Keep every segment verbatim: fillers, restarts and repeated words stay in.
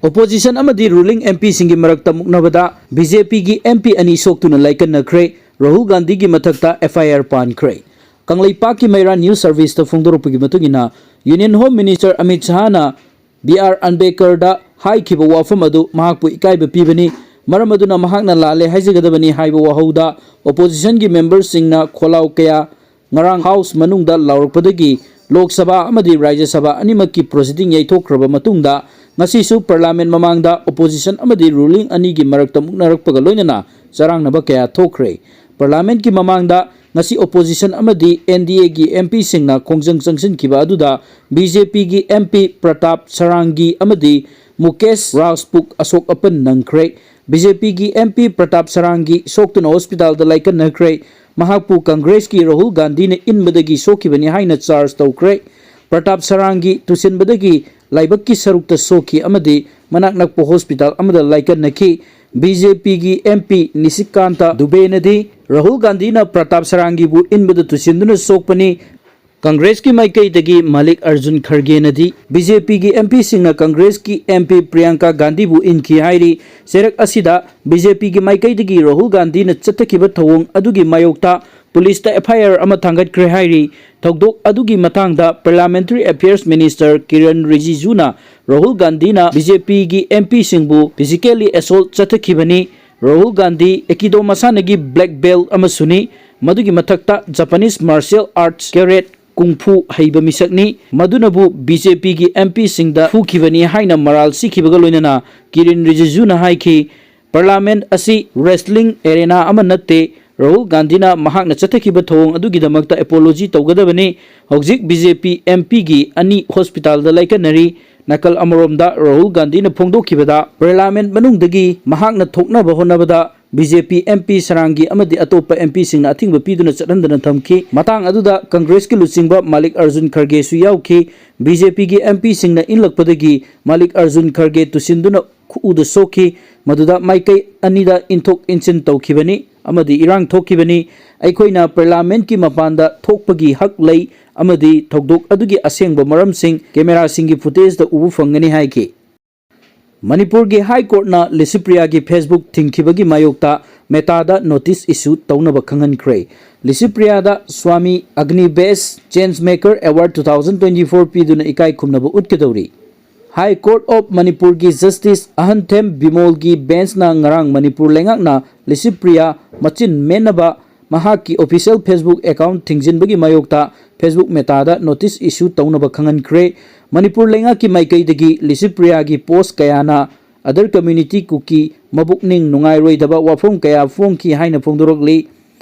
Opposition ꯑꯃꯗꯤ ruling M P ꯁꯤꯡꯒꯤ ꯃꯔꯛꯇ ꯃꯨꯛꯅꯕꯗ B J P ꯒꯤ M P ꯑꯅꯤ ꯁꯣꯛꯇꯨꯅ ꯂꯥꯏꯀꯠꯅꯈ꯭ꯔꯦ꯫ ꯔꯥꯍꯨꯜ ꯒꯥꯟꯙꯤꯒꯤ ꯃꯊꯛꯇ F I R ꯄꯥꯟꯈ꯭ꯔꯦ꯫ ꯀꯪꯂꯩꯄꯥꯛꯀꯤ ꯃꯩꯔꯥ News Service ꯇ ꯐꯣꯡꯗꯣꯔꯛꯄꯒꯤ ꯃꯇꯨꯡ ꯏꯟꯅ, Union Home Minister Amit ꯁꯍꯥꯅ B R ꯑꯝꯕꯦꯗꯀꯔꯗ ꯍꯥꯏꯈꯤꯕ ꯋꯥꯐꯝ ꯑꯗꯨ ꯃꯍꯥꯛꯄꯨ ꯏꯀꯥꯏꯕ ꯄꯤꯕꯅꯤ, ꯃꯔꯝ ꯑꯗꯨꯅ ꯃꯍꯥꯛꯅ ꯂꯥꯜꯂꯦ ꯍꯥꯏꯖꯒꯗꯕꯅꯤ ꯍꯥꯏꯕ ꯋꯥꯍꯧꯗ opposition ꯒꯤ member ꯁꯤꯡꯅ ꯈꯣꯜꯂꯥꯎ ꯀꯌꯥ ꯉꯔꯥꯡ House ꯃꯅꯨꯡꯗ ꯂꯥꯎꯔꯛꯄꯗꯒꯤ Lok Sabha ꯑꯃꯗꯤ Rajya Sabha ꯑꯅꯤꯃꯛꯀꯤ proceeding ꯌꯩꯊꯣꯛꯈ꯭ꯔꯕ ꯃꯇꯨꯡꯗ, ꯉꯁꯤꯁꯨ Parliament ꯃꯃꯥꯡꯗ opposition ꯑꯃꯗꯤ ruling ꯑꯅꯤꯒꯤ ꯃꯔꯛꯇ ꯃꯨꯛꯅꯔꯛꯄꯒ ꯂꯣꯏꯅꯅ ꯆꯔꯥꯡꯅꯕ ꯀꯌꯥ ꯊꯣꯛꯈ꯭ꯔꯦ꯫ Parliament ꯀꯤ ꯃꯃꯥꯡꯗ ꯉꯁꯤ opposition ꯑꯃꯗꯤ N D A ꯒꯤ M P ꯁꯤꯡꯅ ꯈꯣꯡꯖꯪ ꯆꯪꯁꯤꯟꯈꯤꯕ ꯑꯗꯨꯗ B J P ꯒꯤ M P ꯄ꯭ꯔꯇꯥꯞ ꯁꯔꯥꯡꯒꯤ ꯑꯃꯗꯤ ꯃꯨꯀꯦꯁ ꯔꯥꯖꯄꯨꯠ ꯑꯁꯣꯛ ꯑꯄꯟ ꯅꯪꯈ꯭ꯔꯦ꯫ B J P ꯒꯤ M P ꯄ꯭ꯔꯇꯥꯞ ꯁꯔꯥꯡꯒꯤ ꯁꯣꯛꯇꯨꯅ hospital ꯗ ꯂꯥꯏꯀꯠꯅꯈ꯭ꯔꯦ꯫ ꯃꯍꯥꯛꯄꯨ Congress ꯀꯤ ꯔꯥꯍꯨꯜ ꯒꯥꯟꯙꯤꯅ ꯏꯟꯕꯗꯒꯤ ꯁꯣꯛꯈꯤꯕꯅꯤ ꯍꯥꯏꯅ charge ꯇꯧꯈ꯭ꯔꯦ꯫ ꯄ꯭ꯔꯇꯥꯞ ꯁꯔꯥꯡꯒꯤ ꯇꯨꯁꯤꯟꯕꯗꯒꯤ ꯂꯥꯏꯕꯛꯀꯤ ꯁꯔꯨꯛꯇ ꯁꯣꯛꯈꯤ ꯑꯃꯗꯤ ꯃꯅꯥꯛ ꯅꯛꯄ hospital ꯑꯃꯗ ꯂꯥꯏꯀꯠꯅꯈꯤ꯫ B J P ꯒꯤ M P ꯅꯤꯁꯤꯀꯥꯟꯇ ꯗꯨꯕꯦꯅꯗꯤ ꯔꯥꯍꯨꯜ ꯒꯥꯟꯙꯤꯅ ꯄ꯭ꯔꯇꯥꯞ ꯁꯔꯥꯡꯒꯤꯕꯨ ꯏꯟꯕꯗ ꯇꯨꯁꯤꯟꯗꯨꯅ ꯁꯣꯛꯄꯅꯤ꯫ Congress ꯀꯤ ꯃꯥꯏꯀꯩꯗꯒꯤ ꯃꯥꯂꯤꯛ ꯑꯔꯖꯨꯟ ꯈꯔꯒꯦꯅꯗꯤ B J P ꯒꯤ M P ꯁꯤꯡꯅ Congress ꯀꯤ M P ꯄ꯭ꯔꯤꯌꯥꯡꯀꯥ ꯒꯥꯟꯙꯤꯕꯨ ꯏꯟꯈꯤ ꯍꯥꯏꯔꯤ꯫ ꯆꯩꯔꯛ ꯑꯁꯤꯗ B J P ꯒꯤ ꯃꯥꯏꯀꯩꯗꯒꯤ ꯔꯥꯍꯨꯜ ꯒꯥꯟꯙꯤꯅ ꯆꯠꯊꯈꯤꯕ ꯊꯧꯑꯣꯡ ꯑꯗꯨꯒꯤ ꯃꯥꯌꯣꯛꯇ police ꯇ F I R ꯑꯃ ꯊꯥꯡꯒꯠꯈ꯭ꯔꯦ ꯍꯥꯏꯔꯤ꯫ ꯊꯧꯗꯣꯛ ꯑꯗꯨꯒꯤ ꯃꯇꯥꯡꯗ Parliamentary Affairs Minister Kiran ꯔꯤꯖꯤꯖꯨꯅ Rahul ꯒꯥꯟꯙꯤꯅ B J P ꯒꯤ M P ꯁꯤꯡꯕꯨ physically assault ꯆꯠꯊꯈꯤꯕꯅꯤ꯫ Rahul Gandhi ꯑꯦꯀꯤꯗꯣ ꯃꯁꯥꯟꯅꯒꯤ black belt ꯑꯃꯁꯨꯅꯤ꯫ ꯃꯗꯨꯒꯤ ꯃꯊꯛꯇ Japanese martial arts karate, kung fu ꯍꯩꯕ ꯃꯤꯁꯛꯅꯤ꯫ ꯃꯗꯨꯅꯕꯨ B J P ꯒꯤ M P ꯁꯤꯡꯗ ꯐꯨꯈꯤꯕꯅꯤ ꯍꯥꯏꯅ ꯃꯔꯥꯜ ꯁꯤꯈꯤꯕꯒ ꯂꯣꯏꯅꯅ ꯀꯤꯔꯟ ꯔꯤꯖꯤꯖꯨꯅ ꯍꯥꯏꯈꯤ, Parliament ꯑꯁꯤ wrestling arena ꯑꯃ ꯅꯠꯇꯦ꯫ ꯔꯥꯍꯨꯜ ꯒꯥꯟꯙꯤꯅ ꯃꯍꯥꯛꯅ ꯆꯠꯊꯈꯤꯕ ꯊꯧꯑꯣꯡ ꯑꯗꯨꯒꯤꯗꯃꯛꯇ apology ꯇꯧꯒꯗꯕꯅꯤ꯫ ꯍꯧꯖꯤꯛ B J P M P ꯒꯤ ꯑꯅꯤ hospital ꯗ ꯂꯥꯏꯀꯠꯅꯔꯤ꯫ ꯅꯥꯀꯜ ꯑꯃꯔꯣꯝꯗ ꯔꯥꯍꯨꯜ ꯒꯥꯟꯙꯤꯅ ꯐꯣꯡꯗꯣꯛꯈꯤꯕꯗ Parliament ꯃꯅꯨꯡꯗꯒꯤ ꯃꯍꯥꯛꯅ ꯊꯣꯛꯅꯕ ꯍꯣꯠꯅꯕꯗ B J P M P ꯁꯔꯥꯡꯒꯤ ꯑꯃꯗꯤ ꯑꯇꯣꯞꯄ M P ꯁꯤꯡꯅ ꯑꯊꯤꯡꯕ ꯄꯤꯗꯨꯅ ꯆꯠꯍꯟꯗꯅ ꯊꯝꯈꯤ꯫ ꯃꯇꯥꯡ ꯑꯗꯨꯗ Congress ꯀꯤ ꯂꯨꯆꯤꯡꯕ ꯃꯥꯂꯤꯛ ꯑꯔꯖꯨꯟ ꯈꯔꯒꯦꯁꯨ ꯌꯥꯎꯈꯤ꯫ B J P ꯒꯤ M P ꯁꯤꯡꯅ ꯏꯜꯂꯛꯄꯗꯒꯤ ꯃꯥꯂꯤꯛ ꯑꯔꯖꯨꯟ ꯈꯔꯒꯦ ꯇꯨꯁꯤꯟꯗꯨꯅ ꯈꯨꯎꯗ ꯁꯣꯛꯈꯤ꯫ ꯃꯗꯨꯗ ꯃꯥꯏꯀꯩ ꯑꯅꯤꯗ ꯏꯟꯊꯣꯛ ꯏꯟꯁꯤꯟ ꯇꯧꯈꯤꯕꯅꯤ ꯑꯃꯗꯤ ꯏꯔꯥꯡ ꯊꯣꯛꯈꯤꯕꯅꯤ꯫ ꯑꯩꯈꯣꯏꯅ Parliament ꯀꯤ ꯃꯄꯥꯟꯗ ꯊꯣꯛꯄꯒꯤ ꯍꯛ ꯂꯩ ꯑꯃꯗꯤ ꯊꯧꯗꯣꯛ ꯑꯗꯨꯒꯤ ꯑꯁꯦꯡꯕ ꯃꯔꯝꯁꯤꯡ camera ꯁꯤꯡꯒꯤ footage ꯇ ꯎꯕ ꯐꯪꯒꯅꯤ ꯍꯥꯏꯈꯤ꯫ ꯃꯅꯤꯄꯨꯔꯒꯤ ꯍꯥꯏ ꯀꯣꯔꯠꯅ ꯂꯤꯁꯤꯄ꯭ꯔꯤꯌꯥꯒꯤ Facebook ꯊꯤꯡꯈꯤꯕꯒꯤ ꯃꯥꯌꯣꯛꯇ ꯃꯦꯇꯥꯗ ꯅꯣꯇꯤꯁ ꯏꯁꯨ ꯇꯧꯅꯕ ꯈꯪꯍꯟꯈ꯭ꯔꯦ꯫ ꯂꯤꯁꯤꯄ꯭ꯔꯤꯌꯥꯗ Swami Agnivesh change maker award two thousand twenty four ꯄꯤꯗꯨꯅ ꯏꯀꯥꯏ ꯈꯨꯝꯅꯕ ꯎꯠꯀꯗꯧꯔꯤ꯫ ꯍꯥꯏ ꯀꯣꯔꯠ ꯑꯣꯐ ꯃꯅꯤꯄꯨꯔꯒꯤ ꯖꯁꯇꯤꯁ ꯑꯍꯟꯊꯦꯝ ꯕꯤꯃꯣꯜꯒꯤ ꯕꯦꯟꯁꯅ ꯉꯔꯥꯡ ꯃꯅꯤꯄꯨꯔ ꯂꯩꯉꯥꯛꯅ ꯂꯤꯁꯤꯄ꯭ꯔꯤꯌꯥ ꯃꯆꯤꯟ ꯃꯦꯟꯅꯕ ꯃꯍꯥꯛꯀꯤ ꯑꯣꯐꯤꯁꯤꯌꯦꯜ Facebook ꯑꯦꯀꯥꯎꯟꯠ ꯊꯤꯡꯖꯤꯟꯕꯒꯤ ꯃꯥꯌꯣꯛꯇ Facebook ꯃꯦꯇꯥꯗ ꯅꯣꯇꯤꯁ ꯏꯁꯨ ꯇꯧꯅꯕ ꯈꯪꯍꯟꯈ꯭ꯔꯦ꯫ ꯃꯅꯤꯄꯨꯔ ꯂꯩꯉꯥꯛꯀꯤ ꯃꯥꯏꯀꯩꯗꯒꯤ ꯂꯤꯁꯤꯄ꯭ꯔꯤꯌꯥꯒꯤ ꯄꯣꯁ ꯀꯌꯥꯅ ꯑꯗꯔ ꯀꯝꯃ꯭ꯌꯨꯅꯤꯇꯤ ꯀꯨꯀꯤ ꯃꯕꯨꯛꯅꯤꯡ ꯅꯨꯡꯉꯥꯏꯔꯣꯏꯗꯕ ꯋꯥꯐꯝ ꯀꯌꯥ ꯐꯣꯡꯈꯤ ꯍꯥꯏꯅ ꯐꯣꯡꯗꯣꯔꯛꯂꯤ꯫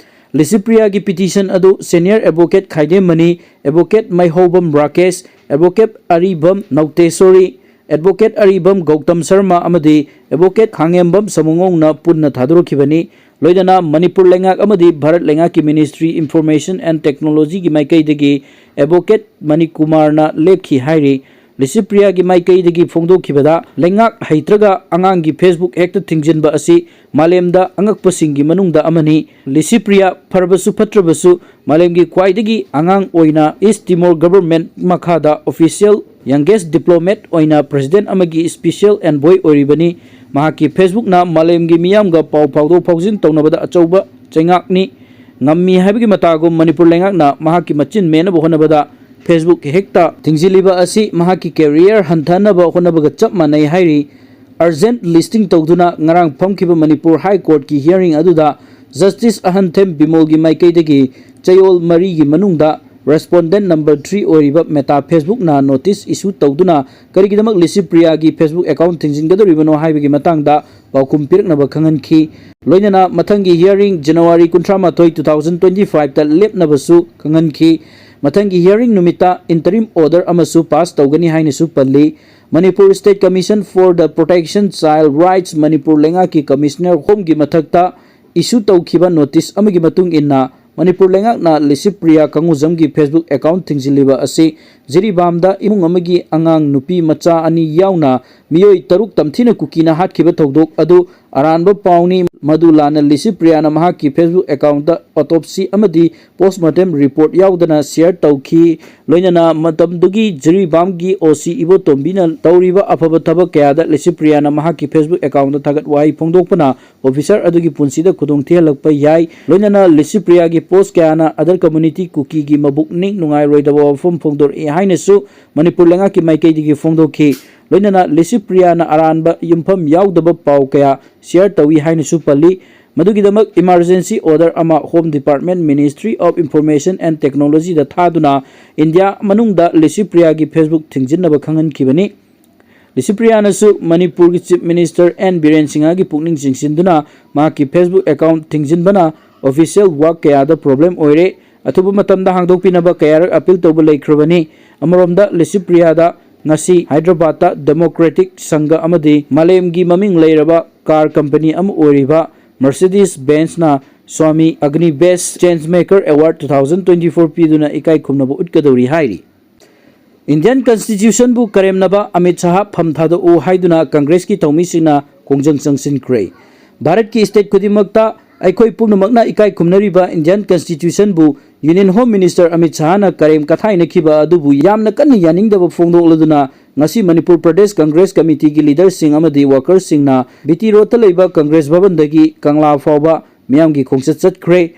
ꯂꯤꯁꯤꯄ꯭ꯔꯤꯌꯥꯒꯤ ꯄꯤꯇꯤꯁꯟ ꯑꯗꯨ senior advocate Khaidem Mani, advocate Meihoubam Rakesh, advocate Aribam Noutesori, advocate Aribam Gautam Sharma ꯑꯃꯗꯤ ꯑꯦꯗꯚꯣꯀꯦꯠ ꯈꯥꯡꯉꯦꯝꯕꯝ ꯁꯃꯨꯉꯧꯅ ꯄꯨꯟꯅ ꯊꯥꯗꯣꯔꯛꯈꯤꯕꯅꯤ꯫ ꯂꯣꯏꯅꯅ ꯃꯅꯤꯄꯨꯔ ꯂꯩꯉꯥꯛ ꯑꯃꯗꯤ ꯚꯥꯔꯠ ꯂꯩꯉꯥꯛꯀꯤ Ministry Information and Technology ꯒꯤ ꯃꯥꯏꯀꯩꯗꯒꯤ ꯑꯦꯗꯚꯣꯀꯦꯠ ꯃꯅꯤꯀꯨꯃꯥꯔꯅ ꯂꯦꯞꯈꯤ ꯍꯥꯏꯔꯤ꯫ ꯂꯤꯁꯤꯄ꯭ꯔꯤꯌꯥꯒꯤ ꯃꯥꯏꯀꯩꯗꯒꯤ ꯐꯣꯡꯗꯣꯛꯈꯤꯕꯗ, ꯂꯩꯉꯥꯛ ꯍꯩꯇ꯭ꯔꯒ ꯑꯉꯥꯡꯒꯤ Facebook ꯍꯦꯛꯇ ꯊꯤꯡꯖꯤꯟꯕ ꯑꯁꯤ ꯃꯥꯂꯦꯝꯗ ꯑꯉꯛꯄꯁꯤꯡꯒꯤ ꯃꯅꯨꯡꯗ ꯑꯃꯅꯤ꯫ ꯂꯤꯁꯤꯄ꯭ꯔꯤꯌꯥ ꯐꯔꯕꯁꯨ ꯐꯠꯇ꯭ꯔꯕꯁꯨ ꯃꯥꯂꯦꯝꯒꯤ ꯈ꯭ꯋꯥꯏꯗꯒꯤ ꯑꯉꯥꯡ ꯑꯣꯏꯅ ꯏꯁ ꯇꯤꯃꯣꯔ ꯒꯚꯔꯟꯃꯦꯟꯠ ꯃꯈꯥꯗ ꯑꯣꯐꯤꯁꯤꯌꯦꯜ ꯌꯪꯒꯦꯁ ꯗꯤꯄ꯭ꯂꯣꯃꯦꯠ ꯑꯣꯏꯅ ꯄ꯭ꯔꯦꯁꯤꯗꯦꯟꯠ ꯑꯃꯒꯤ ꯏꯁꯄꯤꯁꯤꯌꯦꯜ ꯑꯦꯟꯚꯣꯏ ꯑꯣꯏꯔꯤꯕꯅꯤ꯫ ꯃꯍꯥꯛꯀꯤ Facebook ꯅ ꯃꯥꯂꯦꯝꯒꯤ ꯃꯤꯌꯥꯝꯒ ꯄꯥꯎ ꯐꯥꯎꯗꯣꯛ ꯐꯥꯎꯖꯤꯟ ꯇꯧꯅꯕꯗ ꯑꯆꯧꯕ ꯆꯩꯉꯥꯛꯅꯤ꯫ ꯉꯝꯃꯤ ꯍꯥꯏꯕꯒꯤ ꯃꯇꯥꯒꯨꯝ ꯃꯅꯤꯄꯨꯔ ꯂꯩꯉꯥꯛꯅ ꯃꯍꯥꯛꯀꯤ ꯃꯆꯤꯟ ꯃꯦꯟꯅꯕ ꯍꯣꯠꯅꯕꯗ Facebook ꯍꯦꯛꯇ ꯊꯤꯡꯖꯤꯜꯂꯤꯕ ꯑꯁꯤ ꯃꯍꯥꯛꯀꯤ ꯀꯦꯔꯤꯌꯔ ꯍꯟꯊꯅꯕ ꯍꯣꯠꯅꯕꯒ ꯆꯞ ꯃꯥꯟꯅꯩ ꯍꯥꯏꯔꯤ꯫ ꯑꯔꯖꯦꯟꯠ ꯂꯤꯁꯇꯤꯡ ꯇꯧꯗꯨꯅ ꯉꯔꯥꯡ ꯐꯝꯈꯤꯕ ꯃꯅꯤꯄꯨꯔ ꯍꯥꯏ ꯀꯣꯔꯠꯀꯤ ꯍꯤꯌꯔꯤꯡ ꯑꯗꯨꯗ ꯖꯁꯇꯤꯁ ꯑꯍꯟꯊꯦꯝ ꯕꯤꯃꯣꯜꯒꯤ ꯃꯥꯏꯀꯩꯗꯒꯤ ꯆꯌꯣꯜ ꯃꯔꯤꯒꯤ ꯃꯅꯨꯡꯗ ꯔꯦꯁꯄꯣꯟꯗꯦꯟꯠ ꯅꯝꯕꯔ three ꯑꯣꯏꯔꯤꯕ ꯃꯦꯇꯥ Facebook ꯅ ꯅꯣꯇꯤꯁ ꯏꯁꯨ ꯇꯧꯗꯨꯅ ꯀꯔꯤꯒꯤꯗꯃꯛ ꯂꯤꯁꯤꯄ꯭ꯔꯤꯌꯥꯒꯤ Facebook ꯑꯦꯀꯥꯎꯟꯠ ꯊꯤꯡꯖꯤꯟꯒꯗꯧꯔꯤꯕꯅꯣ ꯍꯥꯏꯕꯒꯤ ꯃꯇꯥꯡꯗ ꯄꯥꯎꯈꯨꯝ ꯄꯤꯔꯛꯅꯕ ꯈꯪꯍꯟꯈꯤ꯫ ꯂꯣꯏꯅꯅ ꯃꯊꯪꯒꯤ ꯍꯤꯌꯔꯤꯡ ꯖꯅꯋꯥꯔꯤ ꯀꯨꯟꯊ꯭ꯔꯥ ꯃꯥꯊꯣꯏ, two thousand twenty five ꯇ ꯂꯦꯞꯅꯕꯁꯨ ꯈꯪꯍꯟꯈꯤ꯫ ꯃꯊꯪꯒꯤ ꯍꯤꯌꯔꯤꯡ ꯅꯨꯃꯤꯠꯇ ꯏꯟꯇꯔꯤꯝ ꯑꯣꯔꯗꯔ ꯑꯃꯁꯨ ꯄꯥꯁ ꯇꯧꯒꯅꯤ ꯍꯥꯏꯅꯁꯨ ꯄꯜꯂꯤ꯫ Manipur State Commission for the Protection Child Rights Manipur ꯂꯩꯉꯥꯛꯀꯤ ꯀꯃꯤꯁꯅꯔ ꯍꯣꯝꯒꯤ ꯃꯊꯛꯇ ꯏꯁꯨ ꯇꯧꯈꯤꯕ ꯅꯣꯇꯤꯁ ꯑꯃꯒꯤ ꯃꯇꯨꯡ ꯏꯟꯅ, ꯃꯅꯤꯄꯨꯔ ꯂꯩꯉꯥꯛꯅ ꯂꯤꯁꯤꯄ꯭ꯔꯤꯌꯥ ꯀꯪꯉꯨꯖꯝꯒꯤ Facebook ꯑꯦꯀꯥꯎꯟꯠ ꯊꯤꯡꯖꯤꯜꯂꯤꯕ ꯑꯁꯤ ꯖꯤꯔꯤꯕꯥꯝꯗ ꯏꯃꯨꯡ ꯑꯃꯒꯤ ꯑꯉꯥꯡ ꯅꯨꯄꯤ ꯃꯆꯥ ꯑꯅꯤ ꯌꯥꯎꯅ ꯃꯤꯑꯣꯏ ꯇꯔꯨꯛ ꯇꯝꯊꯤꯅ ꯀꯨꯀꯤꯅ ꯍꯥꯠꯈꯤꯕ ꯊꯧꯗꯣꯛ ꯑꯗꯨ ꯑꯔꯥꯟꯕ ꯄꯥꯎꯅꯤ꯫ ꯃꯗꯨ ꯂꯥꯟꯅ ꯂꯤꯁꯤꯄ꯭ꯔꯤꯌꯥꯅ ꯃꯍꯥꯛꯀꯤ Facebook account-ꯇ autopsy ꯑꯃꯗꯤ postmortem report ꯌꯥꯎꯗꯅ share ꯇꯧꯈꯤ꯫ ꯂꯣꯏꯅꯅ ꯃꯇꯝꯗꯨꯒꯤ ꯖꯤꯔꯤꯕꯥꯝꯒꯤ OC ꯏꯕꯣꯇꯣꯝꯕꯤꯅ ꯇꯧꯔꯤꯕ ꯑꯐꯕ ꯊꯕꯛ ꯀꯌꯥꯗ ꯂꯤꯁꯤꯄ꯭ꯔꯤꯌꯥꯅ ꯃꯍꯥꯛꯀꯤ Facebook account-ꯇ ꯊꯥꯒꯠ ꯋꯥꯍꯩ ꯐꯣꯡꯗꯣꯛꯄꯅ officer ꯑꯗꯨꯒꯤ ꯄꯨꯟꯁꯤꯗ ꯈꯨꯗꯣꯡ ꯊꯤꯍꯜꯂꯛꯄ ꯌꯥꯏ꯫ ꯂꯣꯏꯅꯅ ꯂꯤꯁꯤꯄ꯭ꯔꯤꯌꯥꯒꯤ post ꯀꯌꯥꯅ other community ꯀꯨꯀꯤꯒꯤ ꯃꯕꯨꯛꯅꯤꯡ ꯅꯨꯡꯉꯥꯏꯔꯣꯏꯗꯕ ꯋꯥꯐꯝ ꯐꯣꯡꯗꯣꯔꯛꯏ ꯍꯥꯏꯅꯁꯨ ꯃꯅꯤꯄꯨꯔ ꯂꯩꯉꯥꯛꯀꯤ ꯃꯥꯏꯀꯩꯗꯒꯤ ꯐꯣꯡꯗꯣꯛꯈꯤ꯫ ꯂꯣꯏꯅꯅ ꯂꯤꯁꯤꯄ꯭ꯔꯤꯌꯥꯅ ꯑꯔꯥꯟꯕ ꯌꯨꯝꯐꯝ ꯌꯥꯎꯗꯕ ꯄꯥꯎ ꯀꯌꯥ share ꯇꯧꯏ ꯍꯥꯏꯅꯁꯨ ꯄꯜꯂꯤ꯫ ꯃꯗꯨꯒꯤꯗꯃꯛ emergency order ꯑꯃ Home Department, Ministry of Information and Technology-ꯗ ꯊꯥꯗꯨꯅ ꯏꯟꯗꯤꯌꯥ ꯃꯅꯨꯡꯗ ꯂꯤꯁꯤꯄ꯭ꯔꯤꯌꯥꯒꯤ Facebook ꯊꯤꯡꯖꯤꯟꯅꯕ ꯈꯪꯍꯟꯈꯤꯕꯅꯤ꯫ ꯂꯤꯁꯤꯄ꯭ꯔꯤꯌꯥꯅꯁꯨ ꯃꯅꯤꯄꯨꯔꯒꯤ Chief Minister N ꯕꯤꯔꯦꯟ ꯁꯤꯡꯍꯒꯤ ꯄꯨꯛꯅꯤꯡ ꯆꯤꯡꯁꯤꯟꯗꯨꯅ ꯃꯍꯥꯛꯀꯤ Facebook account ꯊꯤꯡꯖꯤꯟꯕꯅ official work ꯀꯌꯥꯗ problem ꯑꯣꯏꯔꯦ꯫ ꯑꯊꯨꯕ ꯃꯇꯝꯗ ꯍꯥꯡꯗꯣꯛꯄꯤꯅꯕ ꯀꯌꯥꯔꯛ appeal ꯇꯧꯕ ꯂꯩꯈ꯭ꯔꯕꯅꯤ꯫ ꯑꯃꯔꯣꯝꯗ ꯂꯤꯁꯤꯄ꯭ꯔꯤꯌꯥꯗ ꯉꯁꯤ ꯍꯥꯏꯗ꯭ꯔꯕꯥꯗꯇ Democratic ꯁꯪꯘ ꯑꯃꯗꯤ ꯃꯥꯂꯦꯝꯒꯤ ꯃꯃꯤꯡ ꯂꯩꯔꯕ car company ꯑꯃ ꯑꯣꯏꯔꯤꯕ Mercedes Benz-ꯅ Swami Agnivesh Changemaker Award two thousand twenty-four ꯄꯤꯗꯨꯅ ꯏꯀꯥꯏ ꯈꯨꯝꯅꯕ ꯎꯠꯀꯗꯧꯔꯤ ꯍꯥꯏꯔꯤ꯫ Indian Constitution-ꯕꯨ ꯀꯔꯦꯝꯅꯕ ꯑꯃꯤꯠ ꯁꯥꯍ ꯐꯝ ꯊꯥꯗꯣꯛꯎ ꯍꯥꯏꯗꯨꯅ Congress-ꯀꯤ ꯊꯧꯃꯤꯁꯤꯡꯅ ꯈꯣꯡꯖꯪ ꯆꯪꯁꯤꯟꯈ꯭ꯔꯦ꯫ ꯚꯥꯔꯠꯀꯤ state ꯈꯨꯗꯤꯡꯃꯛꯇ ꯑꯩꯈꯣꯏ ꯄꯨꯝꯅꯃꯛꯅ ꯏꯀꯥꯏ ꯈꯨꯝꯅꯔꯤꯕ Indian Constitution-ꯕꯨ Union Home Minister Amit ꯁꯥꯍꯅ ꯀꯔꯦꯝ ꯀꯊꯥꯏꯅꯈꯤꯕ ꯑꯗꯨꯕꯨ ꯌꯥꯝꯅ ꯀꯟꯅ ꯌꯥꯅꯤꯡꯗꯕ ꯐꯣꯡꯗꯣꯛꯂꯗꯨꯅ ꯉꯁꯤ ꯃꯅꯤꯄꯨꯔ ꯄ꯭ꯔꯗꯦꯁ Congress Committee-ꯒꯤ leader-ꯁꯤꯡ ꯑꯃꯗꯤ worker-ꯁꯤꯡꯅ B T Road-ꯇ ꯂꯩꯕ Congress ꯚꯕꯟꯗꯒꯤ ꯀꯪꯂꯥ ꯐꯥꯎꯕ ꯃꯤꯌꯥꯝꯒꯤ ꯈꯣꯡꯆꯠ ꯆꯠꯈ꯭ꯔꯦ꯫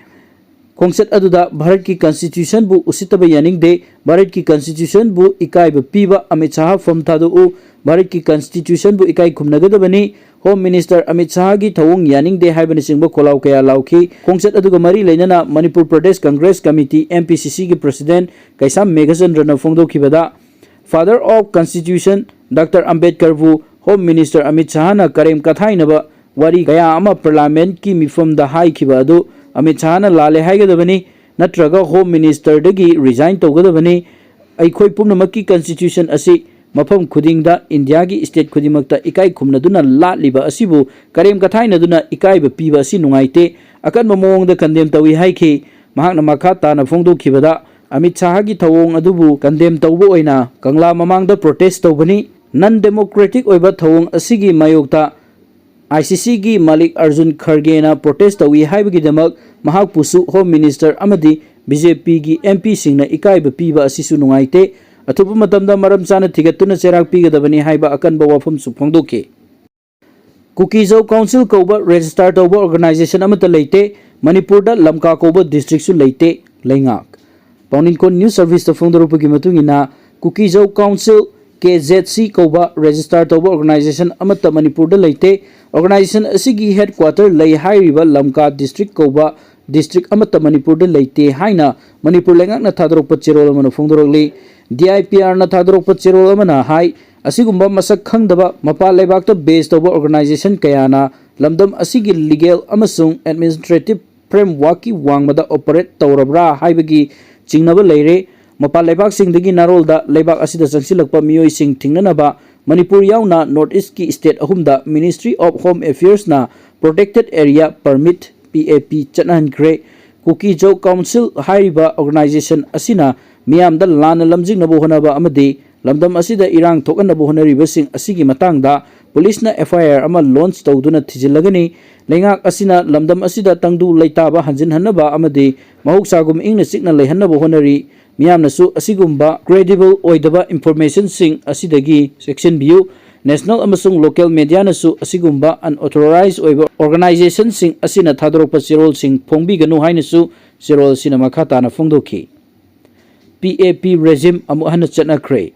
ꯈꯣꯡꯆꯠ ꯑꯗꯨꯗ ꯚꯥꯔꯠꯀꯤ Constitution-ꯕꯨ ꯎꯁꯤꯠꯇꯕ ꯌꯥꯅꯤꯡꯗꯦ, ꯚꯥꯔꯠꯀꯤ Constitution-ꯕꯨ ꯏꯀꯥꯏꯕ ꯄꯤꯕ ꯑꯃꯤꯠ ꯁꯥꯍ ꯐꯝ ꯊꯥꯗꯣꯛꯎ, ꯚꯥꯔꯠꯀꯤ Constitution-ꯕꯨ ꯏꯀꯥꯏ ꯈꯨꯝꯅꯒꯗꯕꯅꯤ, Home Minister ꯑꯃꯤꯠ ꯁꯥꯍꯒꯤ ꯊꯧꯑꯣꯡ ꯌꯥꯅꯤꯡꯗꯦ ꯍꯥꯏꯕꯅꯆꯤꯡꯕ ꯈꯣꯜꯂꯥꯎ ꯀꯌꯥ ꯂꯥꯎꯈꯤ꯫ ꯈꯣꯡꯆꯠ ꯑꯗꯨꯒ ꯃꯔꯤ ꯂꯩꯅꯅ Manipur Pradesh Congress Committee, M P C C-ꯒꯤ President Keisham ꯃꯦꯘꯆꯟꯗ꯭ꯔꯅ ꯐꯣꯡꯗꯣꯛꯈꯤꯕꯗ, Father of Constitution Doctor Ambedkar-ꯕꯨ Home Minister Amit ꯁꯥꯍꯅ ꯀꯔꯦꯝ ꯀꯊꯥꯏꯅꯕ ꯋꯥꯔꯤ ꯀꯌꯥ ꯑꯃ Parliament-ꯀꯤ ꯃꯤꯐꯝꯗ ꯍꯥꯏꯈꯤꯕ ꯑꯗꯨ ꯑꯃꯤꯠ ꯁꯥꯍꯅ ꯂꯥꯜꯂꯦ ꯍꯥꯏꯒꯗꯕꯅꯤ, ꯅꯠꯇ꯭ꯔꯒ Home Minister-ꯗꯒꯤ resign ꯇꯧꯒꯗꯕꯅꯤ꯫ ꯑꯩꯈꯣꯏ ꯄꯨꯝꯅꯃꯛꯀꯤ Constitution ꯑꯁꯤ ꯃꯐꯝ ꯈꯨꯗꯤꯡꯗ India-ꯒꯤ state ꯈꯨꯗꯤꯡꯃꯛꯇ ꯏꯀꯥꯏ ꯈꯨꯝꯅꯗꯨꯅ ꯂꯥꯠꯂꯤꯕ ꯑꯁꯤꯕꯨ ꯀꯔꯦꯝ ꯀꯊꯥꯏꯅꯗꯨꯅ ꯏꯀꯥꯏꯕ ꯄꯤꯕ ꯑꯁꯤ ꯅꯨꯡꯉꯥꯏꯇꯦ, ꯑꯀꯟꯕ ꯃꯑꯣꯡꯗ condemn ꯇꯧꯏ ꯍꯥꯏꯈꯤ꯫ ꯃꯍꯥꯛꯅ ꯃꯈꯥ ꯇꯥꯅ ꯐꯣꯡꯗꯣꯛꯈꯤꯕꯗ, ꯑꯃꯤꯠ ꯁꯥꯍꯒꯤ ꯊꯧꯑꯣꯡ ꯑꯗꯨꯕꯨ condemn ꯇꯧꯕ ꯑꯣꯏꯅ ꯀꯪꯂꯥ ꯃꯃꯥꯡꯗ protest ꯇꯧꯕꯅꯤ꯫ Non democratic ꯑꯣꯏꯕ ꯊꯧꯑꯣꯡ ꯑꯁꯤꯒꯤ ꯃꯥꯌꯣꯛꯇ ꯑꯥꯏ ꯁꯤ ꯁꯤꯒꯤ ꯃꯥꯂꯤꯛ ꯑꯔꯖꯨꯟ ꯈꯔꯒꯦꯅ ꯄ꯭ꯔꯣꯇꯦꯁ ꯇꯧꯏ ꯍꯥꯏꯕꯒꯤꯗꯃꯛ ꯃꯍꯥꯛꯄꯨꯁꯨ ꯍꯣꯝ ꯃꯤꯅꯤꯁꯇꯔ ꯑꯃꯗꯤ ꯕꯤ ꯖꯦ ꯄꯤꯒꯤ ꯑꯦꯝ ꯄꯤꯁꯤꯡꯅ ꯏꯀꯥꯏꯕ ꯄꯤꯕ ꯑꯁꯤꯁꯨ ꯅꯨꯡꯉꯥꯏꯇꯦ꯫ ꯑꯊꯨꯕ ꯃꯇꯝꯗ ꯃꯔꯝ ꯆꯥꯅ ꯊꯤꯒꯠꯇꯨꯅ ꯆꯩꯔꯥꯛ ꯄꯤꯒꯗꯕꯅꯤ ꯍꯥꯏꯕ ꯑꯀꯟꯕ ꯋꯥꯐꯝꯁꯨ ꯐꯣꯡꯗꯣꯛꯈꯤ꯫ ꯀꯨꯀꯤꯖꯧ ꯀꯥꯎꯟꯁꯤꯜ ꯀꯧꯕ ꯔꯦꯖꯤꯁꯇꯥꯔ ꯇꯧꯕ ꯑꯣꯔꯒꯅꯥꯏꯖꯦꯁꯟ ꯑꯃꯠꯇ ꯂꯩꯇꯦ꯫ ꯃꯅꯤꯄꯨꯔꯗ ꯂꯝꯀꯥ ꯀꯧꯕ ꯗꯤꯁꯇ꯭ꯔꯤꯛꯁꯨ ꯂꯩꯇꯦ꯫ ꯂꯩꯉꯥꯛ ꯄꯥꯎꯅꯤꯡꯀꯣꯟ ꯅ꯭ꯌꯨꯁ ꯁꯔꯚꯤꯁꯇ ꯐꯣꯡꯗꯣꯔꯛꯄꯒꯤ ꯃꯇꯨꯡ ꯏꯟꯅ, ꯀꯨꯀꯤꯖꯧ ꯀꯥꯎꯟꯁꯤꯜ, ꯀꯦ ꯖꯦꯠ ꯁꯤ ꯀꯧꯕ ꯔꯦꯖꯤꯁꯇꯥꯔ ꯇꯧꯕ ꯑꯣꯔꯒꯅꯥꯏꯖꯦꯁꯟ ꯑꯃꯠꯇ ꯃꯅꯤꯄꯨꯔꯗ ꯂꯩꯇꯦ꯫ ꯑꯣꯔꯒꯅꯥꯏꯖꯦꯁꯟ ꯑꯁꯤꯒꯤ ꯍꯦꯗꯀ꯭ꯋꯥꯇꯔ ꯂꯩ ꯍꯥꯏꯔꯤꯕ ꯂꯝꯀꯥ ꯗꯤꯁꯇ꯭ꯔꯤꯛ ꯀꯧꯕ ꯗꯤꯁꯇ꯭ꯔꯤꯛ ꯑꯃꯠꯇ ꯃꯅꯤꯄꯨꯔꯗ ꯂꯩꯇꯦ ꯍꯥꯏꯅ ꯃꯅꯤꯄꯨꯔ ꯂꯩꯉꯥꯛꯅ ꯊꯥꯗꯣꯔꯛꯄ ꯆꯦꯔꯣꯜ ꯑꯃꯅ ꯐꯣꯡꯗꯣꯔꯛꯂꯤ꯫ ꯗꯤ ꯑꯥꯏ ꯄꯤ ꯑꯥꯔꯅ ꯊꯥꯗꯣꯔꯛꯄ ꯆꯦꯔꯣꯜ ꯑꯃꯅ ꯍꯥꯏ, ꯑꯁꯤꯒꯨꯝꯕ ꯃꯁꯛ ꯈꯪꯗꯕ ꯃꯄꯥꯟ ꯂꯩꯕꯥꯛꯇ ꯕꯦꯖ ꯇꯧꯕ ꯑꯣꯔꯒꯅꯥꯏꯖꯦꯁꯟ ꯀꯌꯥꯅ ꯂꯝꯗꯝ ꯑꯁꯤꯒꯤ ꯂꯤꯒꯦꯜ ꯑꯃꯁꯨꯡ ꯑꯦꯗꯃꯤꯅꯤꯁꯇ꯭ꯔꯦꯇꯤꯚ ꯐ꯭ꯔꯦꯝꯋꯥꯔꯛꯀꯤ ꯋꯥꯡꯃꯗ ꯑꯣꯄꯔꯦꯠ ꯇꯧꯔꯕ꯭ꯔꯥ ꯍꯥꯏꯕꯒꯤ ꯆꯤꯡꯅꯕ ꯂꯩꯔꯦ꯫ ꯃꯄꯥꯟ ꯂꯩꯕꯥꯛꯁꯤꯡꯗꯒꯤ ꯅꯥꯔꯣꯜꯗ ꯂꯩꯕꯥꯛ ꯑꯁꯤꯗ ꯆꯪꯁꯤꯜꯂꯛꯄ ꯃꯤꯑꯣꯏꯁꯤꯡ ꯊꯤꯡꯅꯅꯕ ꯃꯅꯤꯄꯨꯔ ꯌꯥꯎꯅ ꯅꯣꯔꯠ ꯏꯁ꯭ꯠꯀꯤ ꯁ꯭ꯇꯦꯠ ꯑꯍꯨꯝꯗ Ministry of Home Affairsꯅ Protected Area Permit, P A P, ꯆꯠꯅꯍꯟꯈ꯭ꯔꯦ꯫ ꯀꯨꯀꯤꯖꯧ ꯀꯥꯎꯟꯁꯤꯜ ꯍꯥꯏꯔꯤꯕ ꯑꯣꯔꯒꯅꯥꯏꯖꯦꯁꯟ ꯑꯁꯤꯅ ꯃꯤꯌꯥꯝꯗ ꯂꯥꯟꯅ ꯂꯝꯖꯤꯡꯅꯕ ꯍꯣꯠꯅꯕ ꯑꯃꯗꯤ ꯂꯝꯗꯝ ꯑꯁꯤꯗ ꯏꯔꯥꯡ ꯊꯣꯛꯍꯟꯅꯕ ꯍꯣꯠꯅꯔꯤꯕꯁꯤꯡ ꯑꯁꯤꯒꯤ ꯃꯇꯥꯡꯗ ꯄꯨꯂꯤꯁꯅ F I R ꯑꯃ ꯂꯣꯟꯆ ꯇꯧꯗꯨꯅ ꯊꯤꯖꯤꯜꯂꯒꯅꯤ꯫ ꯂꯩꯉꯥꯛ ꯑꯁꯤꯅ ꯂꯝꯗꯝ ꯑꯁꯤꯗ ꯇꯪꯗꯨ ꯂꯩꯇꯥꯕ ꯍꯟꯖꯤꯟꯍꯟꯅꯕ ꯑꯃꯗꯤ ꯃꯍꯧꯁꯥꯒꯨꯝ ꯏꯪꯅ ꯆꯤꯛꯅ ꯂꯩꯍꯟꯅꯕ ꯍꯣꯠꯅꯔꯤ꯫ ꯃꯤꯌꯥꯝꯅꯁꯨ ꯑꯁꯤꯒꯨꯝꯕ credible ꯑꯣꯏꯗꯕ ꯏꯟꯐꯣꯔꯃꯦꯁꯟꯁꯤꯡ ꯑꯁꯤꯗꯒꯤ ꯆꯦꯛꯁꯤꯟꯕꯤꯌꯨ꯫ ꯅꯦꯁꯅꯦꯜ ꯑꯃꯁꯨꯡ ꯂꯣꯀꯦꯜ ꯃꯦꯗꯤꯌꯥꯅꯁꯨ ꯑꯁꯤꯒꯨꯝꯕ unauthorized ꯑꯣꯏꯕ ꯑꯣꯔꯒꯅꯥꯏꯖꯦꯁꯟꯁꯤꯡ ꯑꯁꯤꯅ ꯊꯥꯗꯣꯔꯛꯄ ꯆꯦꯔꯣꯜꯁꯤꯡ ꯐꯣꯡꯕꯤꯒꯅꯨ ꯍꯥꯏꯅꯁꯨ ꯆꯦꯔꯣꯜ ꯑꯁꯤꯅ ꯃꯈꯥ ꯇꯥꯅ ꯐꯣꯡꯗꯣꯛꯈꯤ꯫ P A P regime ꯑꯃꯨꯛ ꯍꯟꯅ ꯆꯠꯅꯈ꯭ꯔꯦ꯫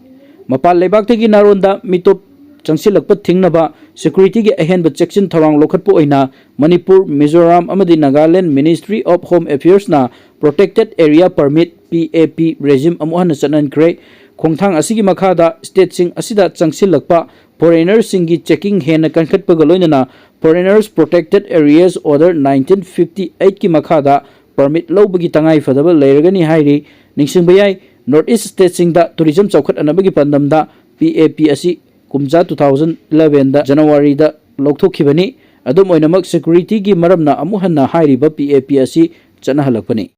ꯃꯄꯥꯟ ꯂꯩꯕꯥꯛꯇꯒꯤ ꯅꯥꯔꯣꯟꯗ ꯃꯤꯇꯣꯞ ꯆꯪꯁꯤꯜꯂꯛꯄ ꯊꯤꯡꯅꯕ securityꯒꯤ ꯑꯍꯦꯟꯕ ꯆꯦꯛꯁꯤꯟ ꯊꯧꯔꯥꯡ ꯂꯧꯈꯠꯄ ꯑꯣꯏꯅ ꯃꯅꯤꯄꯨꯔ, ꯃꯤꯖꯣꯔꯥꯝ ꯑꯃꯗꯤ ꯅꯥꯒꯥꯂꯦꯟ Ministry of Home Affairsꯅ Protected Area Permit, P A P regime ꯑꯃꯨꯛ ꯍꯟꯅ ꯆꯠꯅꯍꯟꯈ꯭ꯔꯦ꯫ ꯈꯣꯡꯊꯥꯡ ꯑꯁꯤꯒꯤ ꯃꯈꯥꯗ ꯁ꯭ꯇꯦꯠꯁꯤꯡ ꯑꯁꯤꯗ ꯆꯪꯁꯤꯜꯂꯛꯄ ꯐꯣꯔꯦꯅꯔꯁꯤꯡꯒꯤ ꯆꯦꯀꯤꯡ ꯍꯦꯟꯅ ꯀꯟꯈꯠꯄꯒ ꯂꯣꯏꯅꯅ Foreigners Protected Areas Order nineteen fifty eightꯀꯤ ꯃꯈꯥꯗ ꯄꯔꯃꯤꯠ ꯂꯧꯕꯒꯤ ꯇꯉꯥꯏ ꯐꯗꯕ ꯂꯩꯔꯒꯅꯤ ꯍꯥꯏꯔꯤ꯫ ꯅꯤꯡꯁꯤꯡꯕ ꯌꯥꯏ, ꯅꯣꯔꯠ ꯏꯁ꯭ꯠ ꯁ꯭ꯇꯦꯠꯁꯤꯡꯗ ꯇꯨꯔꯤꯖꯝ ꯆꯥꯎꯈꯠꯍꯟꯅꯕꯒꯤ ꯄꯥꯟꯗꯝꯗ P A P ꯑꯁꯤ ꯀꯨꯝꯖꯥ two thousand elevenꯗ ꯖꯅꯋꯥꯔꯤꯗ ꯂꯧꯊꯣꯛꯈꯤꯕꯅꯤ꯫ ꯑꯗꯨꯝ ꯑꯣꯏꯅꯃꯛ, securityꯒꯤ ꯃꯔꯝꯅ ꯑꯃꯨꯛ ꯍꯟꯅ ꯍꯥꯏꯔꯤꯕ P A P ꯑꯁꯤ ꯆꯠꯅꯍꯜꯂꯛꯄꯅꯤ꯫